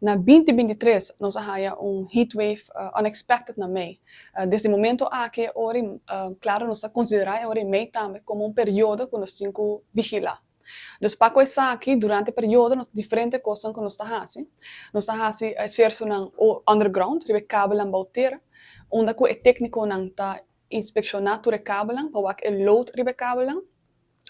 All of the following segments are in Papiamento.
Na 2023 nos a haya un heat wave unexpected na mei. Desde e momento aki ora, claro, nos ta considera e ora mei tambe como un periodo cu nos tin cu vigila. Dus pa cu esaki, durante e periodo, nos diferente cos cu nos ta haci. Nos ta haci esfuerso underground, riba kabel bou tera, unda cu e tecniconan ta inspecciona tur e kabel pa wak e load riba kabel.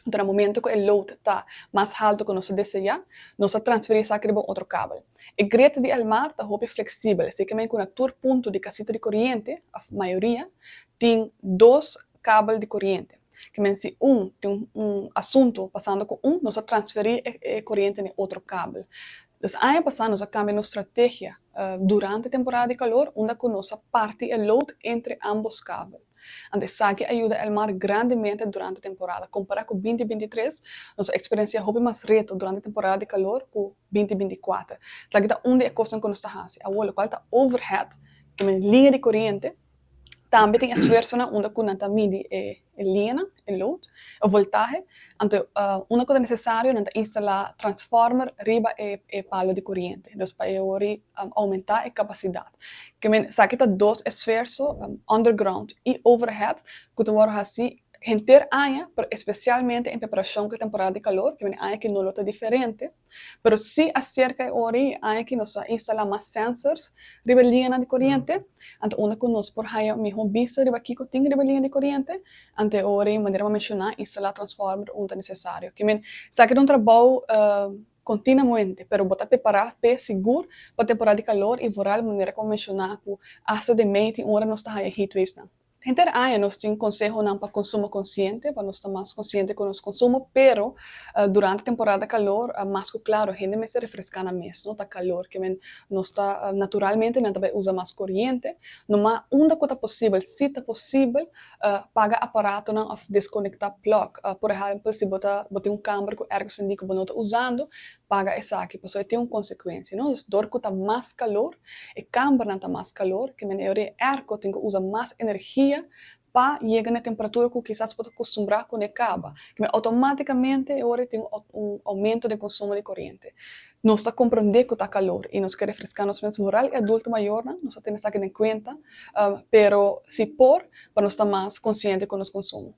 Anto, na momento cu e load ta mas halto cu nos ta desea, nos ta transferi esaki riba otro kabel. E grid di Elmar ta hopi flexibel, asina cu na tur punto di casita di coriente, e mayoria, tin dos kabel di coriente. Kiermen si un tin un asunto pasando cu un, nos ta transferi e coriente na otro kabel. Dus aña pasa nos a cambia nos strategia durante e temporada di calor, unda cu nos a parti e load entre ambos kabel. Anto, esaki a yuda Elmar grandemente durante e temporada. Compara cu 2023, nos a experiencia hopi mas reto durante e temporada di calor cu 2024. Esaki ta un di e cosnan cu nos ta haci. Awor, cual ta overhead, cu ta liña di coriente, tambe tin esfuerso unda cu nan ta midi e liña, e load, e voltahe. Anto, unda cu ta necesario, nan ta instala transformer riba e palo di coriente. Dus pa aumenta e capacidad. Kiermen, esaki ta dos esfuerso, underground y overhead, cu ta wordo haci henter aña, pero especialmente den preparacion pa temporada di calor, cu e aña aki no ta diferente, pero si acerca e ora aña aki nos a instala mas sensors riba liña di coriente, anto unda cu nos por haya miho bista riba kico tin riba liña di coriente, anto ora, manera mi a menciona, instala transformer unda necesario. Kiermen, esaki ta un trabou continuamente, pero bo ta prepara pa sigur pa temporada di calor y vooral manera cu mi a menciona cu hasta den mei ora nos ta haya heat waves nan. Henter aña nos tin consehonan pa consumo consciente, pa nos ta mas consciente cu nos consumo, pero durante e temporada di calor, mas cu claro, hende mester refresca nan mes, no? Ta calor, kiermen nos ta naturalmente nan tambe usa mas coriente, no ma unda cu ta posibel, si ta posibel, paga aparatonan of desconecta plug. Por ehempel, si bo tin un camber cu airconditioning cu bo no ta usando, paga esaki, pasobra tin un consecuencia, no? Dus door cu ta mas calor, e cambernan ta mas calor, kiermen e airco tin cu usa mas energia pa yega na temperatura cu kisas bo ta acostumbra cu e caba. Kiermen automaticamente ora tin un aumento di consumo di coriente. Nos ta comprende cu ta calor y nos kier refresca nos mes, vooral e adulto mayor, nos ta tene esaki na cuenta, pero si por, pa nos ta mas consciente cu nos consumo.